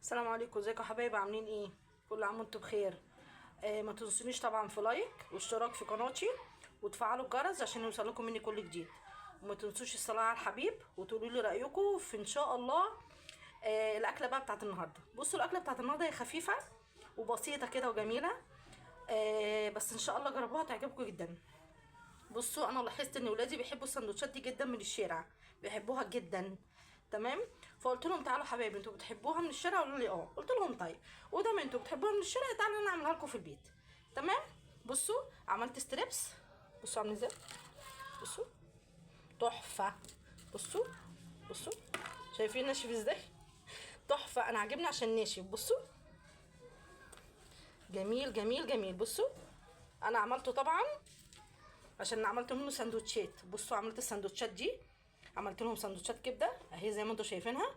السلام عليكم، ازيكم يا حبايب؟ عاملين ايه؟ كل عام وانتم بخير. ما تنسونيش طبعا في like واشتراك في قناتي وتفعلوا الجرس عشان يوصلكم مني كل جديد، وما تنسوش الصلاة على الحبيب وتقولوا لي رايكم في ان شاء الله. الاكلة بقى بتاعت النهارده، بصوا الاكلة بتاعت النهارده هي خفيفة وبسيطة كده وجميلة، بس ان شاء الله جربوها تعجبكم جدا. بصوا انا لاحظت ان ولادي بيحبوا السندوتشات دي جدا من الشارع، بيحبوها جدا، تمام؟ فقلت لهم تعالوا حبايبي انتوا بتحبوها من الشارع؟ قالوا لي اه. قلت لهم طيب وده ما انتوا بتحبوها من الشارع تعالوا انا اعملها لكم في البيت، تمام؟ بصوا عملت strips، بصوا عامل ازاي، بصوا تحفة. بصوا بصوا شايفين ناشف ازاي؟ تحفة. انا عاجبني عشان ناشف. بصوا جميل جميل جميل. بصوا انا عملته طبعا عشان عملت منه سندوتشات. بصوا عملت السندوتشات دي، عملت لهم سندوتشات كبده اهي زي ما انتوا شايفينها.